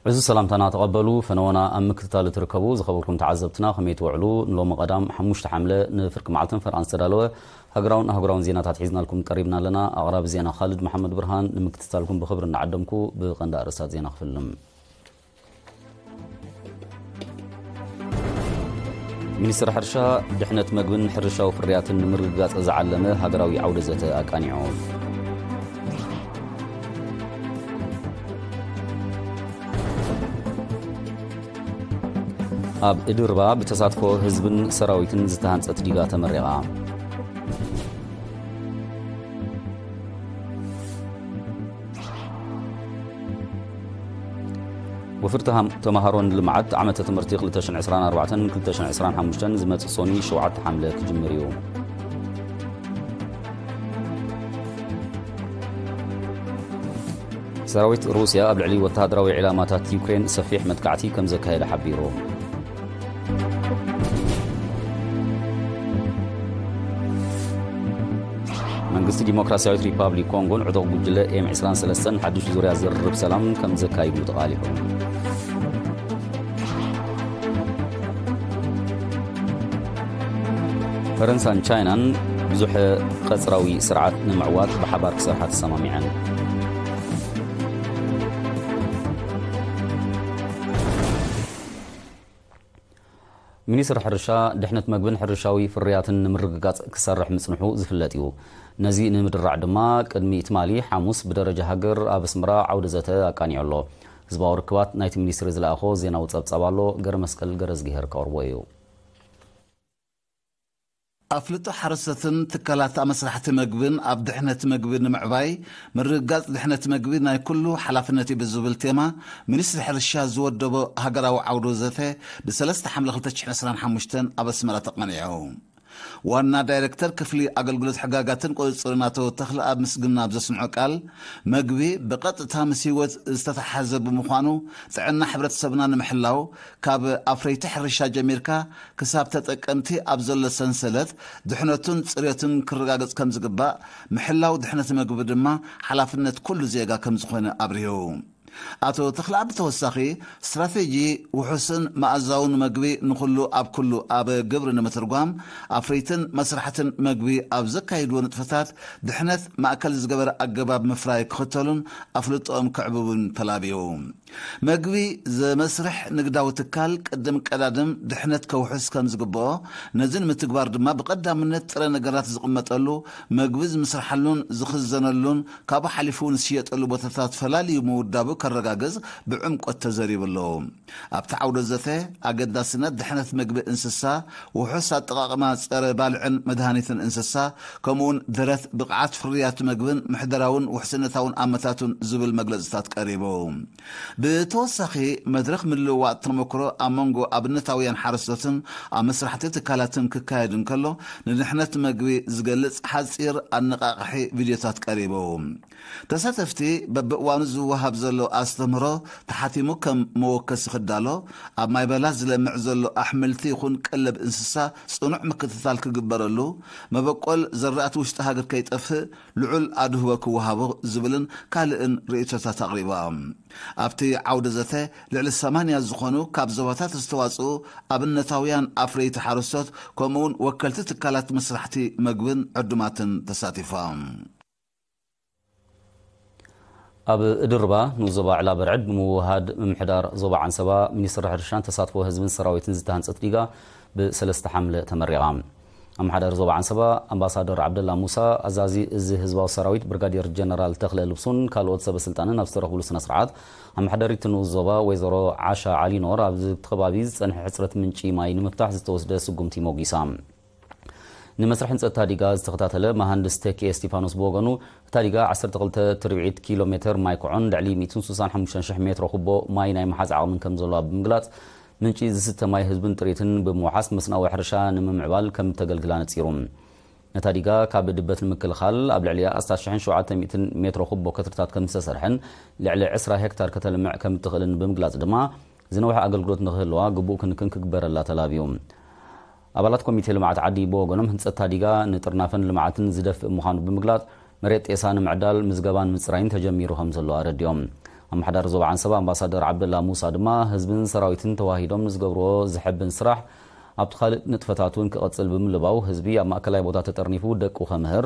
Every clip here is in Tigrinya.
ዕዙዝ ሰላምታና ተቐበሉ። ፈነወና ኣብ ምክትታል እትርከቡ ዝኸበርኩም ተዓዘብትና ከመይ ትውዕሉ? ንሎሚ ቀዳም ሓሙሽተ ሓምለ ንፍርቂ መዓልትን ፈርቓን ዝተዳለወ ሃገራውን ኣህጉራውን ዜናታት ሒዝናልኩም ቀሪብና ኣለና። ኣቕራቢ ዜና ካልድ መሓመድ ብርሃን። ንምክትታልኩም ብኽብሪ እናዓደምኩ ብቐንዲ ኣርእስታት ዜና ክፍልም። ሚኒስትር ሕርሻ፣ ድሕነት መግብን ሕርሻዊ ፍርያትን ንምርግጋጽ ዝዓለመ ሃገራዊ ዓውደ ዘተ ኣቃኒዑ። ኣብ እድርባ ብተሳትፎ ህዝብን ሰራዊትን ዝተሃንጸት ዲጋ ተመሪቓ። ወፍርቲ ሃም-፣ ተምሃሮ ንልምዓት ዓመተ ትምህርቲ ክልተ ሽሕን ዕስራን ኣርባዕተን ክልተ ሽሕን ዕስራን ሓሙሽተን ዝመጽእ ሶኒ ሸውዓተ ሓምለ ክጅምር እዩ። ሰራዊት ሩስያ ኣብ ልዕሊ ወተሃደራዊ ዕላማታት ዩክሬን ሰፊሕ መጥቃዕቲ ከም ዘካየደ ሓቢሩ። መንግስቲ ዲሞክራሲያዊት ሪፓብሊክ ኮንጎን ዕጡቕ ጉጅለ ኤም ዕስራን ሰለስተን ሓድሽ ዙርያ ዝርርብ ሰላም ከም ዘካይዱ ተቓሊሑ። ፈረንሳን ቻይናን ብዙሕ ቀጽራዊ ስርዓት ንምዕዋት ብሓባር ክሰርሓ ተሰማሚዐን። ሚኒስትሪ ሕርሻ፣ ድሕነት መግብን ሕርሻዊ ፍርያትን ንምርግጋጽ ክሰርሕ ምጽንሑ ዝፍለጥ እዩ። ነዚ ንምድራዕ ድማ ቅድሚ ትማሊ ሓሙስ ብደረጃ ሃገር ኣብ ኣስመራ ዓውደ ዘተ ኣቃኒዑ ኣሎ። ህዝባዊ ርክባት ናይቲ ሚኒስትሪ ዝለኣኾ ዜናዊ ጸብጻብ ኣሎ። ገረ መስቀል ገረዝግሄር ከቕርቦ እዩ። ኣፍልጦ ሓረስቶትን ትካላት ኣመስራሕቲ መግብን ኣብ ድሕነት መግቢ ንምዕባይ፣ ምርግጋጽ ድሕነት መግቢ ናይ ኩሉ ሓላፍነት እዩ ብዝብል ቴማ፣ ሚኒስትሪ ሕርሻ ዝወደቦ ሃገራዊ ዓውደ ዘተ ብሰለስተ ሓምለ ክልተ ሽሕን ዕስራን ሓሙሽተን ኣብ ኣስመራ ተቐኒዑ። ዋና ዳይሬክተር ክፍሊ ኣገልግሎት ሕጋጋትን ቁጽጽርን ኣቶ ተኽለኣብ ምስግና ኣብ ዘስምዖ ቃል፣ መግቢ ብቐጥታ ምስ ህይወት ዝተተሓሓዘ ብምዃኑ፣ ጥዕና ሕብረተሰብና ንምሕላው፣ ካብ ኣፍረይቲ ሕርሻ ጀሚርካ ክሳብ ተጠቀምቲ ኣብ ዘሎ ሰንሰለት ድሕነቱን ጽሬቱን ክረጋገጽ ከም ዝግባእ፣ ምሕላው ድሕነት መግቢ ድማ ሓላፍነት ኩሉ ዜጋ ከም ዝኾነ ኣብሪሁ። ኣቶ ተኽለኣብ ብተወሳኺ፣ ስትራቴጂ ውሑስን መኣዛውን መግቢ ንኹሉ ኣብ ኩሉ ኣብ ግብሪ ንምትርጓም፣ ኣፍረይትን መስራሕትን መግቢ ኣብ ዘካይድዎ ንጥፈታት ድሕነት ማእከል ዝገበረ ኣገባብ ምፍራይ ክኽተሉን ኣፍልጦኦም ከዕብቡን ተላብዩ። መግቢ ዘመስርሕ ንግዳዊ ትካል ቅድም ቀዳድም ድሕነት ከውሕስ ከም ዝግብኦ፣ ነዚ ንምትግባር ድማ ብቐዳምነት ጥረ ነገራት ዝቕመጠሉ፣ መግቢ ዝምስርሓሉን ዝኽዘነሉን ካብኡ ሓሊፉ እውን ዝሽየጠሉ ቦታታት ፈላልዩ ምውዳቡ ከረጋግጽ ብዕምቆት ተዘሪቡ ኣሎ። ኣብቲ ዓውደ ዘተ ኣገዳስነት ድሕነት መግቢ እንስሳ፣ ውሑስ ኣጠቓቕማ ጸረ ባልዕን መድሃኒትን እንስሳ፣ ከምኡውን ደረት ብቕዓት ፍርያት መግብን ምሕደራውን ውሕስነታውን ኣመታቱን ዝብል መግለጽታት ቀሪቡ። ብተወሳኺ፣ መድረኽ ምልውዋጥ ተመክሮ ኣብ መንጎ ኣብነታውያን ሓረስቶትን ኣብ መስራሕቲ ትካላትን ክካየድ እንከሎ፣ ንድሕነት መግቢ ዝገልጽ ሓጺር ኣነቓቓሒ ቪድዮታት ቀሪቡ። ተሳተፍቲ፣ በብእዋኑ ዝወሃብ ዘሎ ኣስተምህሮ ተሓቲሙ ከም መወከሲ ክዳሎ፣ ኣብ ማይ በላ ዝለምዕ ዘሎ ኣሕምልቲ ይኹን ቀለብ እንስሳ ጽኑዕ ምክትታል ክግበረሉ፣ መበቆል ዘራእቲ ውሽጢ ሃገር ከይጠፍእ ልዑል ኣድህቦ ክወሃቦ ዝብልን ካልእን ርእይቶታት ኣቕሪባ። ኣብቲ ዓውደ ዘተ ልዕሊ ሰማንያ ዝኾኑ ካብ ዞባታት ዝተዋጽኡ ኣብነታውያን ኣፍረይቲ ሓረስቶት፣ ከምኡውን ወከልቲ ትካላት መስራሕቲ መግብን ዕዱማትን ተሳቲፎም። ኣብ እድርባ ንኡስ ዞባ ዕላ በርዕድ ብምውህሃድ ምምሕዳር ዞባ ዓንሰባ፣ ሚኒስትሪ ሕርሻን ተሳትፎ ህዝብን ሰራዊትን ዝተሃንጸት ዲጋ ብሰለስተ ሓምለ ተመሪቓ። ኣመሓዳሪ ዞባ ዓንሰባ ኣምባሳደር ዓብደላ ሙሳ፣ ኣዛዚ እዚ ህዝባዊ ሰራዊት ብርጋዴር ጀነራል ተኽለ ልብሱን ካልኦት ሰበ ስልጣንን ኣብ ዝተረኽብሉ ስነ ስርዓት፣ ኣመሓዳሪት ንኡስ ዞባ ወይዘሮ ዓሻ ዓሊኖር ኣብዚ ከባቢ ዝጸንሐ ሕጽረት ምንጪ ማይ ንምፍታሕ ዝተወስደ ስጉምቲ ሞጊሳ። ንመስርሕ ህንጸት ታዲጋ ዝተኸታተለ መሃንድስ ተኪ እስቲፋኖስ ብወገኑ፣ እታ ዲጋ ዓሰርተ ክልተ ትርብዒት ኪሎ ሜተር ማይ ክዖን ልዕሊ ሚእትን ስሳን ሓሙሽተን ሽሕ ሜትሮ ኩቦ ማይ ናይ ምሓዝ ዓቕምን ከም ዘለዋ ብምግላጽ፣ ምንጪ ዝስተ ማይ ህዝብን ጥሪትን ብምውሓስ መስናዊ ሕርሻ ንምምዕባል ከም እተገልግል ኣነጺሩ። ነታ ዲጋ ካብ ድበት ንምክልኻል ኣብ ልዕሊ ኣስታት ሽሕን ሸውዓተ ሚእትን ሜትሮ ኩቦ ከትርታት ከም ዝተሰርሐን ልዕሊ ዕስራ ሄክታር ከተልምዕ ከም እትኽእልን ብምግላጽ ድማ፣ ዝነውሐ ኣገልግሎት ንኽህልዋ ግቡእ ክንክን ክግበረላ ተላብዩ። ኣባላት ኮሚቴ ልምዓት ዓዲ ብወገኖም፣ ህንጸት ታዲጋ ንጥርናፈን ልምዓትን ዝደፍእ ምዃኑ ብምግላጽ፣ መሬት ጤሳ ንምዕዳል ምዝገባን ምጽራይን ተጀሚሩ ከም ዘሎ ኣረዲኦም። ኣመሓዳሪ ዞባ ዓንሰባ ኣምባሳደር ዓብደላ ሙሳ ድማ ህዝብን ሰራዊትን ተዋሂዶም ንዝገብርዎ ዘሐብን ስራሕ ኣብቲ ካልእ ንጥፈታት እውን ክቐጽል ብምልባው ህዝቢ ኣብ ማእከላይ ቦታ ተጠርኒፉ ደቁ ከምህር፣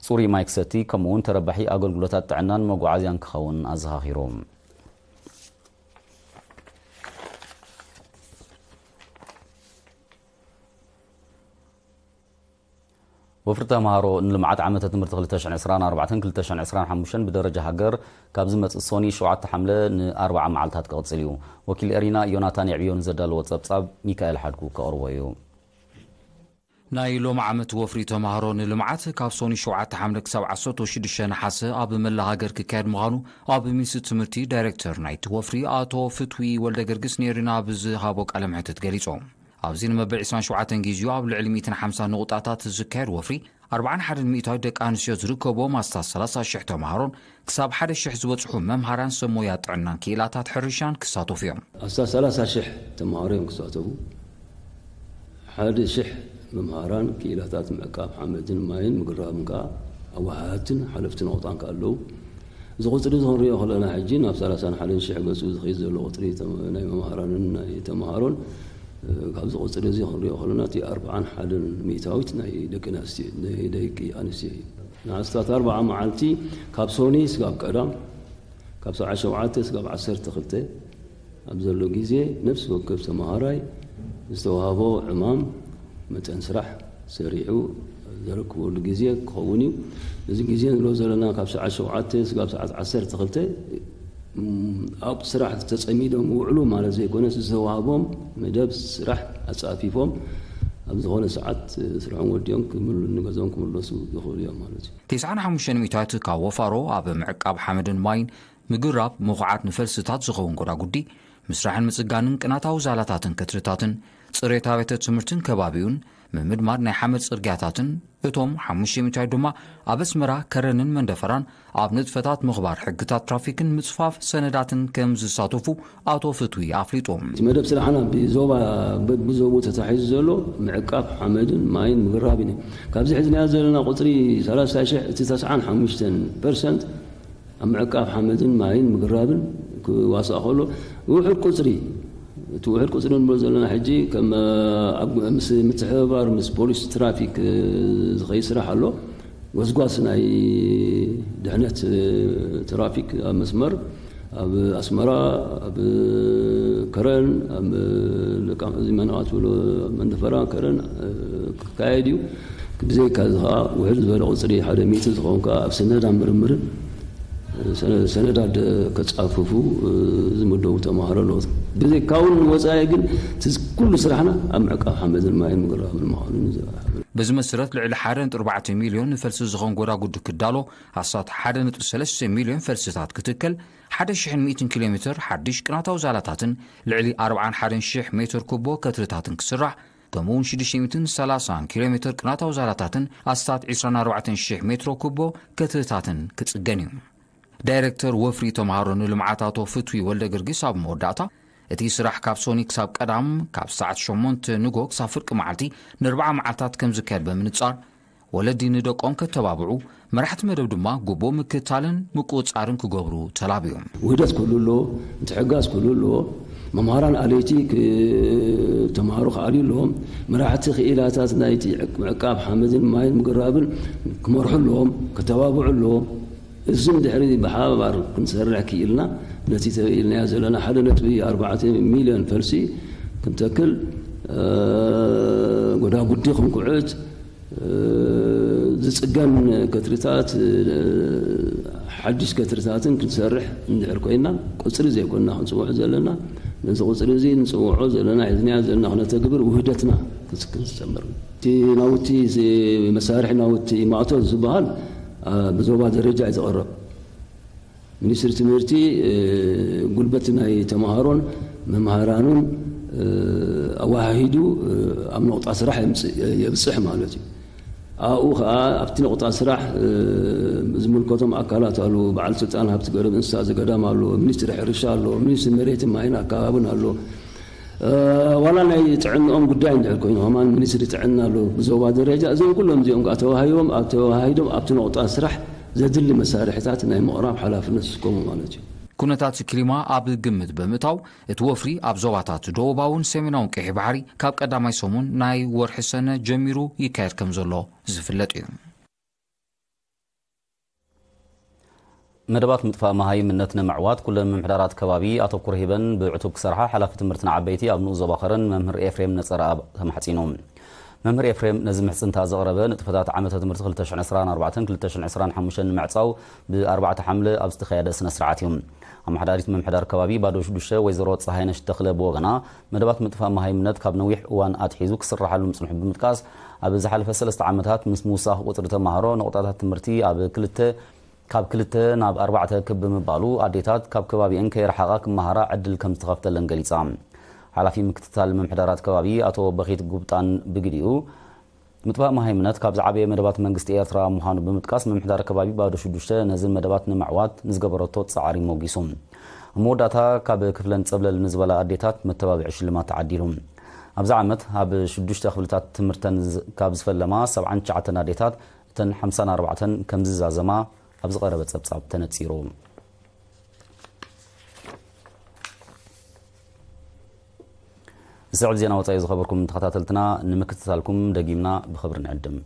ጽሩይ ማይ ክሰቲ ከምኡ እውን ተረባሒ ኣገልግሎታት ጥዕናን መጓዓዝያን ክኸውን ኣዘኻኺሩ። ወፍሪ ተምሃሮ ንልምዓት ዓመተ ትምህርቲ ክልተ ሽሕን ዕስራን ኣርባዕተን ክልተ ሽሕን ዕስራን ሓሙሽተን ብደረጃ ሃገር ካብ ዝመጽእ ሶኒ ሸውዓተ ሓምለ ንኣርብዓ መዓልታት ክቕጽል እዩ። ወኪል ኤሪና ዮናታን የዕብዮ ንዘዳለዎ ጸብጻብ ሚካኤል ሓድጉ ከቕርቦ እዩ። ናይ ሎም ዓመት ወፍሪ ተምሃሮ ንልምዓት ካብ ሶኒ ሸውዓተ ሓምለ ክሳብ ዓሰርተ ሽዱሽተ ነሓሰ ኣብ መላ ሃገር ክካየድ ምዃኑ ኣብ ሚኒስትሪ ትምህርቲ ዳይሬክተር ናይቲ ወፍሪ ኣቶ ፍትዊ ወልደ ገርግስ ንኤሪና ብዝሃቦ ቃለ መሕትት ገሊጹ። ኣብዚ ንመበል ዕስራን ሸውዓተን ግዜኡ ኣብ ልዕሊ ሚእትን ሓምሳን ንቑጣታት ዝካየድ ወፍሪ ኣርብዓን ሓደን ሚእታዊ ደቂ ኣንስትዮ ዝርከብዎም ኣስታት ሰላሳ ሽሕ ተምሃሮን ክሳብ ሓደ ሽሕ ዝበጽሑ መምሃራን ሰብ ሞያ ጥዕናን ክኢላታት ሕርሻን ክሳተፉ እዮም። ኣስታት ሰላሳ ሽሕ ተምሃሮ እዮም ክሳተፉ። ሓደ ሽሕ መምሃራን ክኢላታት ምዕቃብ ሓመድን ማይን ምግራብን ከኣ ኣወሃሃድትን ሓለፍቲ ነቑጣን ከኣ ኣለዉ። እዚ ቁጽሪ እዚ ክንሪኦ ከለና ሕጂ ናብ ሰላሳን ሓደን ሽሕ ገጹ ዝኸይድ ዘሎ ቁጽሪ ተም-፣ ናይ መምሃራንን ናይ ተምሃሮን፣ እ፣ ካብዚ ቁጽሪ እዚ ክንሪኦ ከለና እቲ ኣርብዓን ሓደን ሚእታዊት ናይ ደቂ ኣንስትዮ፣ ናይ ደቂ ኣንስትዮ እዩ። ንኣስታት ኣርብዓ መዓልቲ ካብ ሶኒ ስጋብ ቀዳም ካብ ሰዓት ሸውዓተ ስጋብ ዓሰርተ ክልተ ኣብ ዘሎ ግዜ ነፍሲ ወከፍ ተመሃራይ ዝተዋህቦ ዕማም መጠን ስራሕ ሰሪሑ ዘረክበሉ ግዜ ክኸውን እዩ። እዚ ግዜ ንብሎ ዘለና ካብ ሰዓት ሸውዓተ ስጋብ ሰዓት ዓሰርተ ክልተ፣ እም፣ ኣብ ስራሕ ተጸሚዶም ውዕሉ ማለት ዘይኮነስ ዝተዋህቦም መደብ ስራሕ ኣጻፊፎም ኣብ ዝኾነ ሰዓት ስርሖም ወዲኦም ክምሉ-፣ ንገዝኦም ክምለሱ ይኽእሉ እዮም ማለት እዩ። ተስዓን ሓሙሽተን ሚእታዊት ካብ ወፋሮ ኣብ ምዕቃብ ሓመድን ማይን ምግራብ ምኹዓት ንፈልስታት ዝኸውን ጎዳጉዲ፣ ምስራሕን ምጽጋንን ቅናታዊ ዛላታትን ከትርታትን፣ ጽሬት ኣብያተ ትምህርትን ከባቢኡን፣ ምምድማድ ናይ ሓመድ ጽርግያታትን፣ እቶም ሓሙሽተ ሚእታዊት ድማ ኣብ ኣስመራ ከረንን መንደፈራን ኣብ ንጥፈታት ምኽባር ሕግታት ትራፊክን ምጽፋፍ ሰነዳትን ከም ዝሳተፉ ኣቶ ፍትዊ ኣፍሊጡ። እቲ መደብ ስራሕና ብዞባ፣ በብዞቡ ተታሒዙ ዘሎ ምዕቃብ ሓመድን ማይን ምግራብን እዩ። ካብዚ ሒዝናዮ ዘለና ቁጽሪ ሰላሳ ሽሕ፣ እቲ ተስዓን ሓሙሽተን ፐርሰንት ኣብ ምዕቃብ ሓመድን ማይን ምግራብን ክዋሳእ ከሎ፣ ውሑድ ቁጽሪ፣ እቲ ውሑድ ቁጽሪ ንብሎ ዘለና ሕጂ ከም፣ ኣብ፣ ምስ ምትሕብባር ምስ ፖሊስ ትራፊክ፣ እ፣ ዝኸይድ ስራሕ ኣሎ። ጎስጓስ ናይ ድሕነት፣ እ፣ ትራፊክ ኣብ መስመር ኣብ ኣስመራ፣ ኣብ ከረን፣ ኣብ ለቃ-፣ እዚ መነቓት ብሎ መንደፈራ፣ ከረን፣ እ፣ ክካየድ እዩ። ብዘይካ እዚ ኸዓ ውሕድ ዝበለ ቁጽሪ ሓደ ሚእቲ ዝኸውን ከኣ ኣብ ሰነዳ ምርምርን ሰነ-፣ ሰነዳት ከጻፍፉ፣ እ፣ ዝምደቡ ተማሃሮ ኣለዉ። ብዘይካውን ወጻኢ ግን እቲ ኩሉ ስራሕና ኣብ ምዕቃብ ሓመድን ማይን ምግራምን ምዃኑ እዩ ዘረጋግጽ። በዚ መሰረት ልዕሊ ሓደ ነጥቢ ኣርባዕተ ሚልዮን ንፈልሲ ዝኾን ጎዳጉዲ ክዳሎ፣ ኣስታት ሓደ ነጥቢ ሰለስተ ሚልዮን ፈልስታት ክትከል፣ ሓደ ሽሕን ሚእትን ኪሎ ሜትር ሓድሽ ቅናታዊ ዛላታትን ልዕሊ ኣርብዓን ሓደን ሽሕ ሜትር ኩቦ ከትርታትን ክስራሕ፣ ከምኡውን ሽዱሽተ ሚእትን ሰላሳን ኪሎ ሜትር ቅናታዊ ዛላታትን ኣስታት ዕስራን ኣርባዕተን ሽሕ ሜትሮ ኩቦ ከትርታትን ክጽገን እዩ። ዳይሬክተር ወፍሪ ተምሃሮ ንልምዓት ኣቶ ፍትዊ ወልደ ገርጊስ ኣብ መወዳእታ፣ እቲ ስራሕ ካብ ሶኒ ክሳብ ቀዳም፣ ካብ ሰዓት ሸሞንተ ንጎ ክሳብ ፍርቂ መዓልቲ ንኣርብዓ መዓልታት ከም ዝካየድ ብምንጻር፣ ወለዲ ንደቆም ከተባብዑ፣ መራሕቲ መደብ ድማ ግቡእ ምክትታልን ምቁጽጻርን ክገብሩ ተላብዮም። ውህደት ክህሉ ኣለዎ፣ ምትሕግጋዝ ክህሉ ኣለዎ። መምሃራን ኣለይቲ ክ-፣ ተምሃሮ ክኣልዩ ኣለዎም። መራሕቲ ክኢላታት ናይቲ ምዕቃብ ሓመድን ማይን ምግራብን ክመርሑ ኣለዎም፣ ከተባብዑ ኣለዎም። እዚ እንድሕሪ ብሓባር ክንሰርሕ ክኢልና፣ ነቲ ተበኢልናዮ ዘለና ሓደ ነጥቢ ኣርባዕተ ሚልዮን ፈልሲ ክንተክል፣ እ፣ ጎዳጉዲ ክንኩዕት፣ እ፣ ዝጽገን ከትርታት፣ እ፣ ሓድሽ ከትርታትን ክንሰርሕ እንድሕር ኮይና፣ ቁጽሪ ዘይኮንና ክንጽውዖ ዘለና፣ ነዚ ቁጽሪ እዚ ንጽውዖ ዘለና፣ ሒዝናዮ ዘለና ክነተግብር ውህደትና ክስ-፣ ክንሰምር። እቲ ናውቲ፣ እዚ መሳርሒ ናውቲ ማእቶት ዝበሃል፣ እ፣ ብዞባ ደረጃ እዩ ዝቐርብ። ሚኒስትሪ ትምህርቲ፣ እ፣ ጉልበት ናይ ተምሃሮን መምሃራኑን፣ እ፣ ኣወሃሂዱ፣ እ፣ ኣብ ነቑጣ ስራሕ የምጽእ፣ የብጽሕ ማለት እዩ። ኣብኡ ኸኣ ኣብቲ ነቑጣ ስራሕ፣ እ፣ ዝምልከቶም ኣካላት ኣለዉ። በዓል ስልጣን ሃብቲ ገረብ እንስሳ ዘገዳም ኣሎ፣ ሚኒስትሪ ሕርሻ ኣሎ፣ ሚኒስትሪ መሬትን ማይን ኣከባብን ኣሎ። እ፣ ዋላ ናይ ጥዕንኦም ጉዳይ እንድሕር ኮይኑ ከማን ሚኒስትሪ ጥዕና ኣሎ ብዞባ ደረጃ። እዞም ኩሎም እዚኦም ከኣ ተወሃሂቦም፣ ኣብ ተወሃሂዶም ኣብቲ ነቑጣ ስራሕ ዘድሊ መሳርሒታት ናይ ምቕራብ ሓላፍነት ዝስከሙ ማለት እዩ። ኩነታት ክሊማ ኣብ ግምት ብምእታው፣ እቲ ወፍሪ ኣብ ዞባታት ደቡባውን ሰሜናውን ቀይሕ ባሕሪ ካብ ቀዳማይ ሰሙን ናይ ወርሒ ሰነ ጀሚሩ ይካየድ ከም ዘሎ ዝፍለጥ እዩ። መደባት ምጥፋእ መሃይምነት ንምዕዋት ኩለን ምምሕዳራት ከባቢ ኣተኩሮ ሂበን ብዕቱብ ክሰርሓ ሓላፊ ትምህርትን ዓበይቲ ኣብ ንኡስ ዞባ ከረን መምህር ኤፍሬም ነጸረኣብ ተማሕጺኑ። መምህር ኤፍሬም ነዚ ምሕጽንታ ዘቕረበ ንጥፈታት ዓመተ ትምህርቲ ክልተ ሽሕን ዕስራን ኣርባዕተን ክልተ ሽሕን ዕስራን ሓሙሽተን ንምዕጻው ብ ኣርባዕተ ሓምለ ኣብ ዝተኻየደ ስነ ስርዓት እዩ። ኣመሓዳሪት ምምሕዳር ከባቢ ባዶ ሽዱሽተ ወይዘሮ ፀሃይነሽ ተኽለ ብወገና፣ መደባት ምጥፋእ መሃይምነት ካብ ነዊሕ እዋን ኣትሒዙ ክስራሓሉ ምጽንሑ ብምጥቃስ፣ ኣብ ዝሓለፈ ሰለስተ ዓመታት ምስ ምውሳኽ ቁጽሪ ተማሃሮ ነቑጣታት ትምህርቲ ኣብ ክልተ ካብ ክልተ ናብ ኣርባዕተ ክብ ብምባሉ፣ ኣዴታት ካብ ከባቢአን ከይረሓቓ ክመሃራ ዕድል ከም ዝተኸፍተለን ገሊጻ። ሓላፊ ምክትታል ምምሕዳራት ከባቢ ኣቶ በኺት ጉብጣን ብግዲኡ፣ ምጥፋእ መሃይምነት ካብ ዝዓበየ መደባት መንግስቲ ኤርትራ ምዃኑ ብምጥቃስ፣ ምምሕዳር ከባቢ ባዶ ሽዱሽተ ነዚ መደባት ንምዕዋት ንዝገበረቶ ጻዕሪ ሞጊሱ። ኣብ መወዳእታ ካብ ክፍለን ጸብለል ንዝበላ ኣዴታት መተባብዒ ሽልማት ተዓዲሉ። ኣብዚ ዓመት ኣብ ሽዱሽተ ክፍልታት ትምህርተን ዝ-፣ ካብ ዝፈለማ ሰብዓን ትሽዓተን ኣዴታት፣ እተን ሓምሳን ኣርባዕተን ከም ዝዛዘማ ኣብ ዝቐረበ ጸብጻብ ተነጺሩ። ዝስዕብ ዜና ወጻኢ ዝኸበርኩም ተኸታተልትና፣ ንምክትታልኩም ደጊምና ብኽብሪ ንዕድም።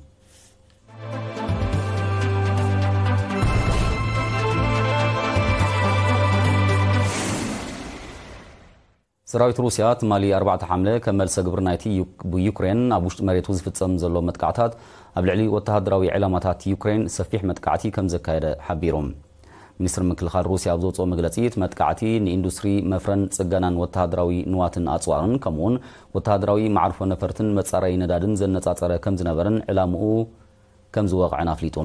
ሰራዊት ሩስያ ትማሊ ኣርባዕተ ሓምለ ከም መልሰ ግብሪ ናይቲ ዩ-፣ ብዩክሬን ኣብ ውሽጢ መሬቱ ዝፍጸም ዘሎ መጥቃዕታት ኣብ ልዕሊ ወተሃደራዊ ዕላማታት ዩክሬን ሰፊሕ መጥቃዕቲ ከም ዘካየደ ሓቢሩ። ሚኒስትሪ ምክልኻል ሩስያ ኣብ ዘውፅኦ መግለፂ፣ እቲ መጥቃዕቲ ንኢንዱስትሪ መፍረን ጽገናን ወተሃደራዊ ንዋትን ኣጽዋርን፣ ከምኡውን ወተሃደራዊ መዓርፎ ነፈርትን መጻረዪ ነዳድን ዘነጻጸረ ከም ዝነበረን ዕላምኡ ከም ዝወቕዐን ኣፍሊጡ።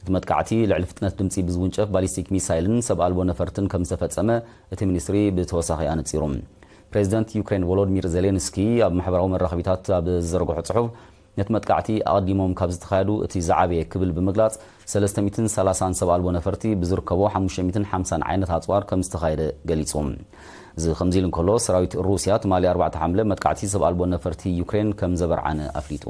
እቲ መጥቃዕቲ ልዕሊ ፍጥነት ድምጺ ብዝውንጨፍ ባሊስቲክ ሚሳይልን ሰብ ኣልቦ ነፈርትን ከም ዝተፈጸመ እቲ ሚኒስትሪ ብተወሳኺ ኣነጺሩ። ፕሬዚደንት ዩክሬን ቮሎዲሚር ዜሌንስኪ ኣብ ማሕበራዊ መራኸቢታት ኣብ ዝዘርግሖ ጽሑፍ፣ ነቲ መጥቃዕቲ ኣቐዲሞም ካብ ዝተኻየዱ እቲ ዝዓበየ ክብል ብምግላጽ፣ ሰለስተ ሚእትን ሰላሳን ሰብ ኣልቦ ነፈርቲ ብዝርከቦ ሓሙሽተ ሚእትን ሓምሳን ዓይነት ኣጽዋር ከም ዝተኻየደ ገሊጹ። እዚ ከምዚ ኢሉ እንከሎ፣ ሰራዊት ሩስያ ትማሊ ኣርባዕተ ሓምለ መጥቃዕቲ ሰብ ኣልቦ ነፈርቲ ዩክሬን ከም ዘበርዓነ ኣፍሊጡ።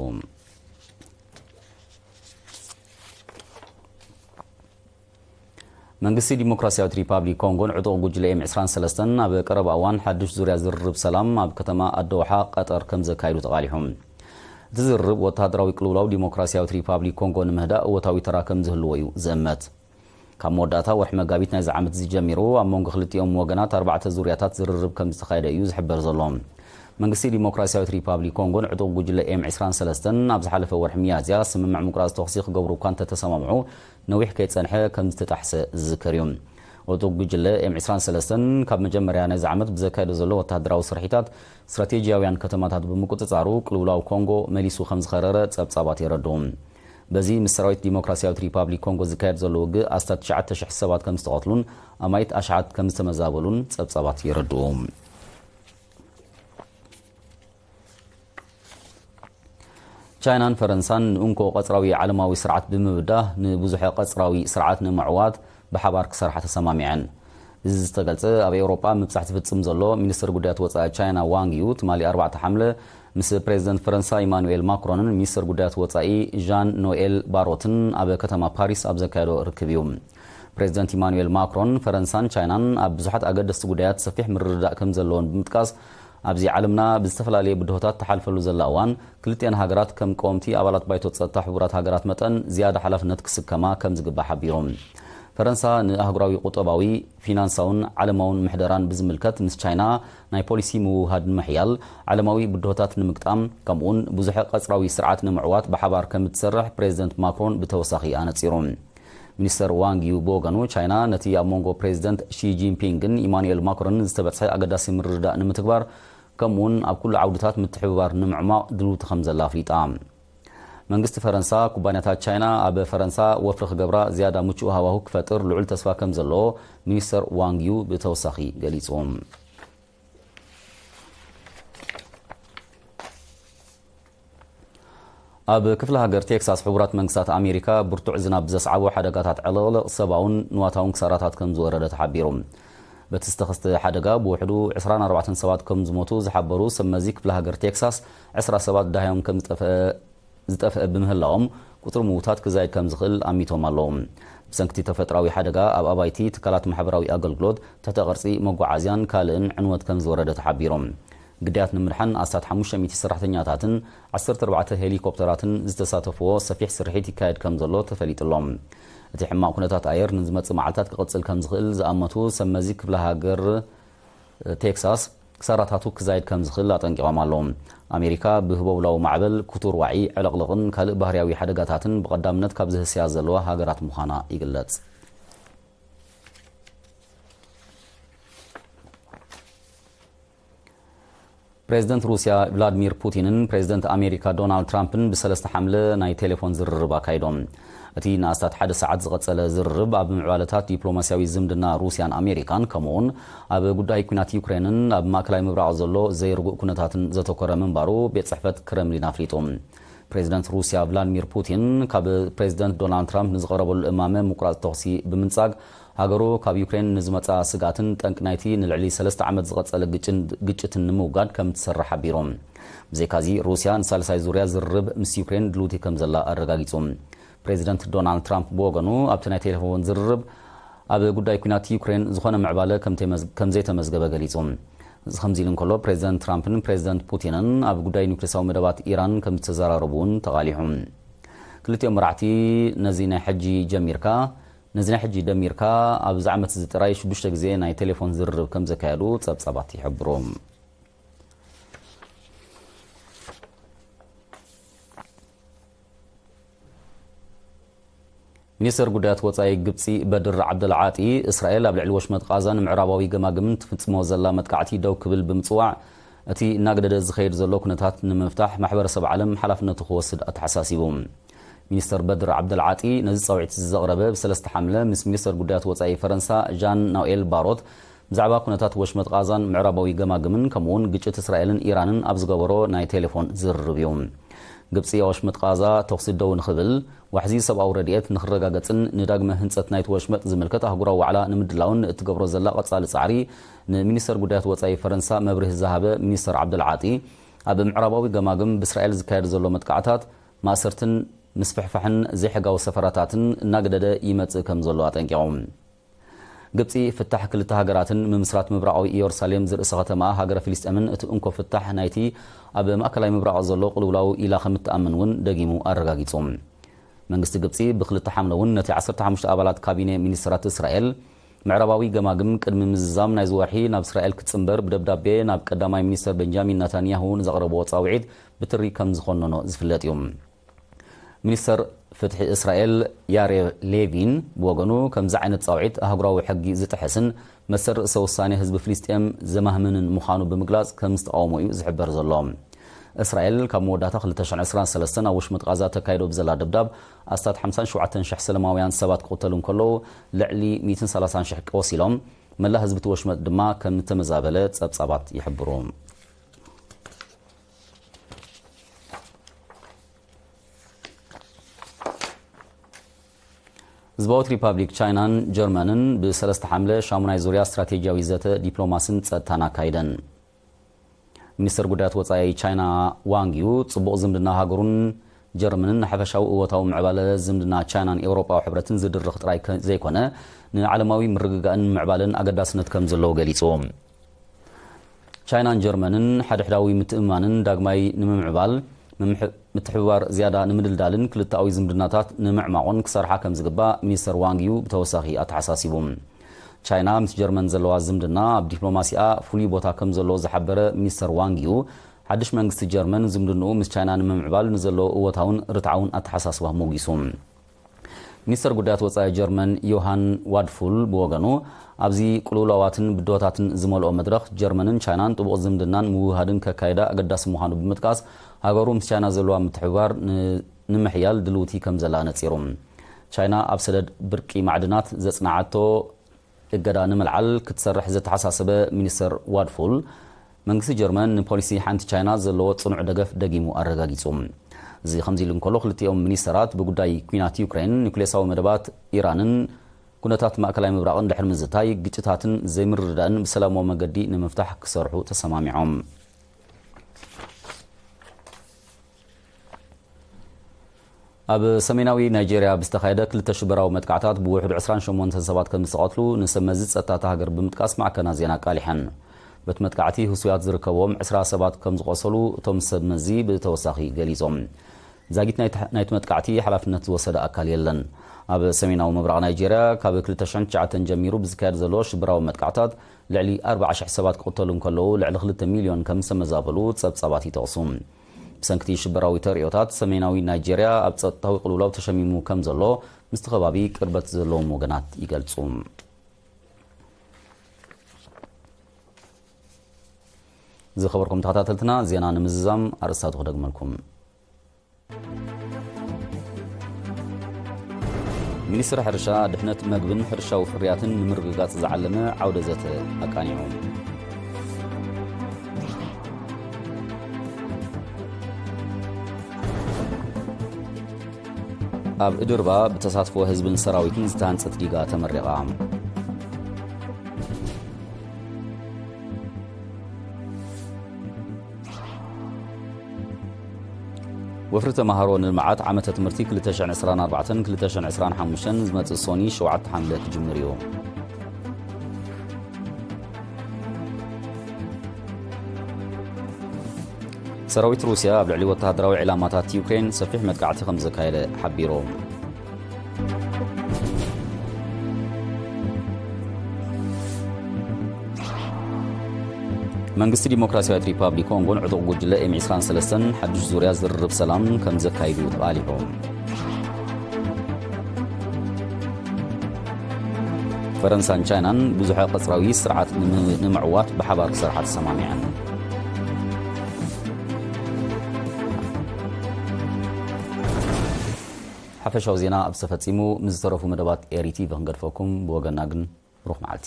መንግስቲ ዲሞክራሲያዊት ሪፓብሊክ ኮንጎን ዕጡቕ ጉጅለ ኤም ዕስራን ሰለስተን ኣብ ቀረባ እዋን ሓድሽ ዙርያ ዝርርብ ሰላም ኣብ ከተማ ኣደውሓ ቀጠር ከም ዘካይዱ ተቓሊሑ። እቲ ዝርርብ ወተሃደራዊ ቅልውላው ዲሞክራሲያዊት ሪፓብሊክ ኮንጎ ንምህዳእ እወታዊ ተራ ከም ዝህልዎ እዩ ዝእመት። ካብ መወዳእታ ወርሒ መጋቢት ናይዚ ዓመት እዚ ጀሚሩ ኣብ መንጎ ክልቲኦም ወገናት ኣርባዕተ ዙርያታት ዝርርብ ከም ዝተኻየደ እዩ ዝሕበር ዘሎ። መንግስቲ ዲሞክራሲያዊት ሪፓብሊክ ኮንጎን ዕጡቕ ጉጅለ ኤም ዕስራን ሰለስተን ኣብ ዝሓለፈ ወርሒ ሚያዝያ ስምምዕ ምቁራጽ ተኹሲ ክገብሩ እኳ እንተተሰማምዑ፣ ነዊሕ ከይጸንሐ ከም ዝተጣሕሰ ዝዝከር እዩ። ዕጡቕ ጉጅለ ኤም ዕስራን ሰለስተን ካብ መጀመርያ ናይዚ ዓመት ብዘካየዶ ዘሎ ወተሃደራዊ ስርሒታት፣ ስትራቴጂያውያን ከተማታት ብምቁጽጻሩ፣ ቅልውላው ኮንጎ መሊሱ ከም ዝኸረረ ጸብጻባት የረድኡ። በዚ ምስ ሰራዊት ዲሞክራሲያዊት ሪፓብሊክ ኮንጎ ዝካየድ ዘሎ ውግእ ኣስታት ትሽዓተ ሽሕ ሰባት ከም ዝተቐትሉን ኣማኢት ኣሽሓት ከም ዝተመዛበሉን ጸብጻባት የረድኡ። ቻይናን ፈረንሳን ንእንኮ ቀጽራዊ ዓለማዊ ስርዓት ብምብዳህ ንብዙሐ ቀጽራዊ ስርዓት ንምዕዋት ብሓባር ክሰርሓ ተሰማሚዐን። እዚ ዝተገልጸ ኣብ ኤውሮጳ ምብጻሕ ዝፍጽም ዘሎ ሚኒስትር ጉዳያት ወጻኢ ቻይና ዋንግ ዩ ትማሊ ኣርባዕተ ሓምለ ምስ ፕሬዚደንት ፈረንሳ ኢማኑኤል ማክሮንን ሚኒስትር ጉዳያት ወጻኢ ዣን ኖኤል ባሮትን ኣብ ከተማ ፓሪስ ኣብ ዘካየዶ ርክብ እዩ። ፕሬዚደንት ኢማኑኤል ማክሮን ፈረንሳን ቻይናን ኣብ ብዙሓት ኣገደስቲ ጉዳያት ሰፊሕ ምርድዳእ ከም ዘለዎን ብምጥቃስ፣ ኣብዚ ዓለምና ብዝተፈላለየ ብድሆታት ትሓልፈሉ ዘላ እዋን፣ ክልቲኣን ሃገራት ከም ቀወምቲ ኣባላት ባይቶ ጸጥታ ሕቡራት ሃገራት መጠን ዝያዳ ሓላፍነት ክስከማ ከም ዝግባእ ሓቢሩ። ፈረንሳ ንኣህጉራዊ ቁጠባዊ፣ ፊናንሳውን ዓለማውን ምሕደራን ብዝምልከት ምስ ቻይና ናይ ፖሊሲ ምውህሃድ ንምሕያል፣ ዓለማዊ ብድሆታት ንምግጣም፣ ከምኡውን ብዙሐ ቀጽራዊ ስርዓት ንምዕዋት ብሓባር ከም እትሰርሕ ፕሬዚደንት ማክሮን ብተወሳኺ ኣነጺሩ። ሚኒስተር ዋንግ ዩ ብወገኑ፣ ቻይና ነቲ ኣብ መንጎ ፕሬዚደንት ሺ ጂንፒንግን ኢማኑኤል ማክሮንን ዝተበጽሐ ኣገዳሲ ምርድዳእ ንምትግባር፣ ከምኡውን ኣብ ኩሉ ዓውድታት ምትሕብባር ንምዕማቕ ድልውቲ ከም ዘላ ኣፍሊጣ። መንግስቲ ፈረንሳ፣ ኩባንያታት ቻይና ኣብ ፈረንሳ ወፍሪ ክገብራ ዝያዳ ምቹእ ሃዋሁ ክፈጥር ልዑል ተስፋ ከም ዘለዎ ሚኒስተር ዋንግ ዩ ብተወሳኺ ገሊጹ። ኣብ ክፍለ ሃገር ቴክሳስ ሕቡራት መንግስታት ኣሜሪካ ብርቱዕ ዝናብ ዘስዓቦ ሓደጋታት ዕልቕልቕ ሰብኣውን ንዋታውን ክሳራታት ከም ዝወረደ ተሓቢሩ። በቲ ዝተኸስተ ሓደጋ ብውሕዱ ዕስራን ኣርባዕተን ሰባት ከም ዝሞቱ ዝሓበሩ ሰብ መዚ ክፍለ ሃገር ቴክሳስ፣ ዕስራ ሰባት ደሃዮም ከም ዝጠፍአ ዝጠፍአ ብምህላዎም፣ ቁጽሪ ምዉታት ክዛይድ ከም ዝኽእል ኣሚቶም ኣለዉ። ብሰንክቲ ተፈጥራዊ ሓደጋ ኣብ ኣባይቲ፣ ትካላት ማሕበራዊ ኣገልግሎት፣ ትሕተ ቅርጺ፣ መጓዓዝያን ካልእን ዕንወት ከም ዝወረደ ተሓቢሩ። ግዳያት ንምድሓን ኣስታት ሓሙሽተ ሚእቲ ሰራሕተኛታትን ዓሰርተ ኣርባዕተ ሄሊኮፕተራትን ዝተሳተፍዎ ሰፊሕ ስርሒት ይካየድ ከም ዘሎ ተፈሊጡ ኣሎ። እቲ ሕማቕ ኩነታት ኣየር ንዝመጽእ መዓልታት ክቕጽል ከም ዝኽእል ዝኣመቱ ሰብ መዚ ክፍለ ሃገር ቴክሳስ ክሳራታቱ ክዛይድ ከም ዝኽእል ኣጠንቂቖም ኣለዉ። ኣሜሪካ ብህቦብላዊ ማዕበል፣ ክቱር ዋዒ፣ ዕልቕልቕን ካልእ ባህርያዊ ሓደጋታትን ብቐዳምነት ካብ ዝህስያ ዘለዋ ሃገራት ምዃና ይግለጽ። ፕሬዝደንት ሩስያ ቭላድሚር ፑቲንን ፕሬዝደንት ኣሜሪካ ዶናልድ ትራምፕን ብሰለስተ ሓምለ ናይ ቴሌፎን ዝርርብ ኣካይዶም። እቲ ንኣስታት ሓደ ሰዓት ዝቐጸለ ዝርርብ ኣብ ምዕባለታት ዲፕሎማስያዊ ዝምድና ሩስያን ኣሜሪካን ከምኡውን ኣብ ጉዳይ ኲናት ዩክሬንን ኣብ ማእከላይ ምብራቕ ዘሎ ዘይርጉእ ኩነታትን ዘተኮረ ምንባሩ ቤት ጽሕፈት ክረምሊን ኣፍሊጡ። ፕሬዝደንት ሩስያ ቭላድሚር ፑቲን ካብ ፕሬዝደንት ዶናልድ ትራምፕ ንዝቐረበሉ እማመ ምቁራጽ ተኹሲ ብምንጻግ ሃገሩ ካብ ዩክሬን ንዝመጻ ስግኣትን ጠንቂ ናይቲ ንልዕሊ ሰለስተ ዓመት ዝቐጸለ ግጭን-፣ ግጭትን ንምውጋድ ከም እትሰርሕ ሓቢሩ። ብዘይካዚ ሩስያ ንሳልሳይ ዙርያ ዝርርብ ምስ ዩክሬን ድልውቲ ከም ዘላ ኣረጋጊጹ። ፕሬዝደንት ዶናልድ ትራምፕ ብወገኑ ኣብቲ ናይ ቴሌፎን ዝርርብ ኣብ ጉዳይ ኲናት ዩክሬን ዝኾነ ምዕባለ ከም ተመዝ-፣ ከም ዘይተመዝገበ ገሊጹ። እዚ ከምዚ ኢሉ እንከሎ ፕሬዝደንት ትራምፕን ፕሬዝደንት ፑቲንን ኣብ ጉዳይ ኒውክሌሳዊ መደባት ኢራን ከም ዝተዘራረቡ እውን ተቓሊሑ። ክልቲኦም መራሕቲ ነዚ ናይ ሕጂ ጀሚርካ ነዚ ናይ ሕጂ ደሚርካ ኣብዚ ዓመት እዚ ጥራይ ሽዱሽተ ግዜ ናይ ቴሌፎን ዝርርብ ከም ዘካየዱ ጸብጻባት ይሕብሩ። ሚኒስተር ጉዳያት ወጻኢ ግብጺ በድር ዓብደልዓጢ እስራኤል ኣብ ልዕሊ ወሽመጥ ቃዛን ምዕራባዊ ገማግምን ትፍጽሞ ዘላ መጥቃዕቲ ደው ክብል ብምጽዋዕ እቲ እናገደደ ዝኸይድ ዘሎ ኩነታት ንምፍታሕ ማሕበረሰብ ዓለም ሓላፍነቱ ክወስድ ኣተሓሳሲቡ። ሚኒስተር በድር ዓብደልዓጢ ነዚ ጻውዒት ዘቕረበ ብሰለስተ ሓምለ ምስ ሚኒስተር ጉዳያት ወጻኢ ፈረንሳ ዣን ናውኤል ባሮት ብዛዕባ ኩነታት ወሽመጥ ቃዛን ምዕራባዊ ገማግምን ከምኡውን ግጭት እስራኤልን ኢራንን ኣብ ዝገበሮ ናይ ቴሌፎን ዝርርብ እዩ። ግብጺ ኣብ ወሽመጥ ቃዛ ተኹሲ ደው ንኽብል፣ ዋሕዚ ሰብኣዊ ረድኤት ንኽረጋገጽን ንዳግመ ህንጸት ናይቲ ወሽመጥ ዝምልከት ኣህጉራዊ ዋዕላ ንምድላውን ንእትገብሮ ዘላ ቀጻሊ ጻዕሪ ንሚኒስተር ጉዳያት ወጻኢ ፈረንሳ መብርሂ ዝሃበ ሚኒስተር ዓብደልዓጢ፣ ኣብ ምዕራባዊ ገማግም ብእስራኤል ዝካየድ ዘሎ መጥቃዕታት፣ ማእሰርትን ምስፍሕፋሕን ዘይሕጋዊ ሰፈራታትን እናገደደ ይመጽእ ከም ዘሎ ኣጠንቂቖም። ግብጺ ፍታሕ ክልተ ሃገራትን ምምስራት ምብራቓዊ ኢየሩሳሌም ዝርእሰ ከተማ ሃገረ ፍልስጤምን እቲ እንኮ ፍታሕ ናይቲ ኣብ ማእከላይ ምብራቕ ዘሎ ቅልውላው ኢላ ከም እትኣምን እውን ደጊሙ ኣረጋጊጹ። መንግስቲ ግብጺ ብክልተ ሓምለ እውን ነቲ ዓሰርተ ሓሙሽተ ኣባላት ካቢኔ ሚኒስተራት እስራኤል ምዕራባዊ ገማግም ቅድሚ ምዝዛም ናይዚ ወርሒ ናብ እስራኤል ክትጽንበር ብደብዳቤ ናብ ቀዳማይ ሚኒስተር ቤንጃሚን ናታንያሁ ንዘቕረብዎ ጻውዒት ብትሪ ከም ዝኾነኖ ዝፍለጥ እዩ። ሚኒስተር ፍትሒ እስራኤል ያሬቭ ሌቪን ብወገኑ ከምዚ ዓይነት ጻውዒት ኣህጉራዊ ሕጊ ዝጥሕስን መሰል ርእሰ ውሳኔ ህዝቢ ፍልስጤም ዘማህምንን ምዃኑ ብምግላጽ ከም ዝተቃወሞ እዩ ዝሕበር ዘሎ። እስራኤል ካብ መወዳእታ ክልተ ሽሕን ዕስራን ሰለስተን ኣብ ውሽመጥ ቃዛ ተካይዶ ብዘላ ደብዳብ ኣስታት ሓምሳን ሸውዓተን ሽሕ ሰለማውያን ሰባት ክቕተሉ እንከለዉ ልዕሊ ሚእትን ሰላሳን ሽሕ ቆሲሎም፣ መላእ ህዝቢ እቲ ወሽመጥ ድማ ከም እተመዛበለ ጸብጻባት ይሕብሩ። ህዝባዊት ሪፓብሊክ ቻይናን ጀርመንን ብሰለስተ ሓምለ ሻሙናይ ዙርያ ስትራቴጂያዊ ዘተ ዲፕሎማስን ጸጥታን ኣካይደን። ሚኒስተር ጉዳያት ወጻኢ ቻይና ዋንግ ዩ፣ ጽቡቕ ዝምድና ሃገሩን ጀርመንን ንሓፈሻዊ እወታዊ ምዕባለ ዝምድና ቻይናን ኤውሮጳዊ ሕብረትን ዝድርኽ ጥራይ ከ-፣ ዘይኮነ፣ ንዓለማዊ ምርግጋእን ምዕባለን ኣገዳስነት ከም ዘለዎ ገሊጹ። ቻይናን ጀርመንን ሓድሕዳዊ ምትእምማንን ዳግማይ ንምምዕባል፣ ምምሕ-፣ ምትሕብባር ዝያዳ ንምድልዳልን ክልተኣዊ ዝምድናታት ንምዕማቑን ክሰርሓ ከም ዝግባእ ሚኒስተር ዋንግ ዩ ብተወሳኺ ኣተሓሳሲቡ። ቻይና ምስ ጀርመን ዘለዋ ዝምድና ኣብ ዲፕሎማሲኣ ፍሉይ ቦታ ከም ዘለዎ ዝሓበረ ሚኒስተር ዋንግ ዩ፣ ሓድሽ መንግስቲ ጀርመን ዝምድንኡ ምስ ቻይና ንምምዕባል ንዘለዎ እወታውን ርትዓውን ኣተሓሳስባ ሞጊሱ። ሚኒስተር ጉዳያት ወጻኢ ጀርመን ዮሃን ዋድፉል ብወገኑ፣ ኣብዚ ቅልውላዋትን ብድሆታትን ዝመልኦ መድረኽ ጀርመንን ቻይናን ጥቡቕ ዝምድናን ምውህሃድን ከካይዳ ኣገዳሲ ምዃኑ ብምጥቃስ፣ ሃገሩ ምስ ቻይና ዘለዋ ምትሕብባር ን-፣ ንምሕያል ድልውቲ ከም ዘላ ነጺሩ። ቻይና ኣብ ሰደድ ብርቂ ማዕድናት ዘጽናዓቶ እገዳ ንምልዓል ክትሰርሕ ዘተሓሳሰበ ሚኒስተር ዋድፉል፣ መንግስቲ ጀርመን ንፖሊሲ ሓንቲ ቻይና ዘለዎ ጽኑዕ ደገፍ ደጊሙ ኣረጋጊጹ። እዚ ከምዚ ኢሉ እንከሎ፣ ክልቲኦም ሚኒስተራት ብጉዳይ ኲናት ዩክሬን፣ ኒውክሌሳዊ መደባት ኢራንን ኩነታት ማእከላይ ምብራቕን ድሕሪ ምዝታይ፣ ግጭታትን ዘይምርድዳእን ብሰላማዊ መገዲ ንምፍታሕ ክሰርሑ ተሰማሚዖም። ኣብ ሰሜናዊ ናይጄርያ ብዝተኻየደ ክልተ ሽበራዊ መጥቃዕታት ብውሕዱ ዕስራን ሸሞንተን ሰባት ከም ዝተቐትሉ ንሰብ መዚ ጸጥታ እታ ሃገር ብምጥቃስ ማዕከናት ዜና ኣቃሊሐን። በቲ መጥቃዕቲ ህሱያት ዝርከብዎም ዕስራ ሰባት ከም ዝቖሰሉ እቶም ሰብ መዚ ብተወሳኺ ገሊጾም። ዛጊት ናይቲ፣ ናይቲ መጥቃዕቲ ሓላፍነት ዝወሰደ ኣካል የለን። ኣብ ሰሜናዊ ምብራቕ ናይጄርያ ካብ ክልተ ሽሕን ትሽዓተን ጀሚሩ ብዝካየድ ዘሎ ሽበራዊ መጥቃዕታት ልዕሊ ኣርባዓ ሽሕ ሰባት ክቕተሉ እንከለዉ፣ ልዕሊ ክልተ ሚልዮን ከም ዝተመዛበሉ ጸብጻባት ይጠቕሱ። ብሰንክቲ ሽበራዊ ተርእዮታት፣ ሰሜናዊ ናይጄርያ ኣብ ጸጥታዊ ቅልውላው ተሸሚሙ ከም ዘሎ ምስቲ ከባቢ ቅርበት ዘለዎም ወገናት ይገልጹ። ዝኸበርኩም ተኸታተልትና፣ ዜና ንምዝዛም ኣርእስታቱ ክደግመልኩም። ሚኒስትሪ ሕርሻ፣ ድሕነት መግብን ሕርሻዊ ፍርያትን ንምርግጋጽ ዝዓለመ ዓውደ ዘተ ኣቃኒዑ። ኣብ እድርባ ብተሳትፎ ህዝብን ሰራዊትን ዝተሃንጸት ዲጋ ተመሪቓ። ወፍሪ ተማሃሮ ንልምዓት ዓመተ ትምህርቲ ክልተ ሽሕን ዕስራን ኣርባዕተን ክልተ ሽሕን ዕስራን ሓሙሽተን ዝመጽእ ሶኒ ሸውዓተ ሓምለ ክጅምር እዩ። ሰራዊት ሩስያ ኣብ ልዕሊ ወተሃደራዊ ዕላማታት ዩክሬን ሰፊሕ መጥቃዕቲ ከም ዘካየደ ሓቢሩ። መንግስቲ ዲሞክራሲያዊት ሪፓብሊክ ኮንጎን ዕጡቕ ጉጅለ ኤም ዕስራን ሰለስተን ሓድሽ ዙርያ ዝርርብ ሰላም ከም ዘካይዱ ተቓሊሑ። ፈረንሳን ቻይናን ብዙሐ ቀጽራዊ ስርዓት ንም-፣ ንምዕዋት ብሓባር ክሰርሓ ተሰማሚዐን። ሓፈሻዊ ዜና ኣብ ዝተፈጺሙ፣ ምስ ዝተረፉ መደባት ኤሪ ቲቪ ክንገድፈኩም። ብወገና ግን ብሩኽ መዓልቲ።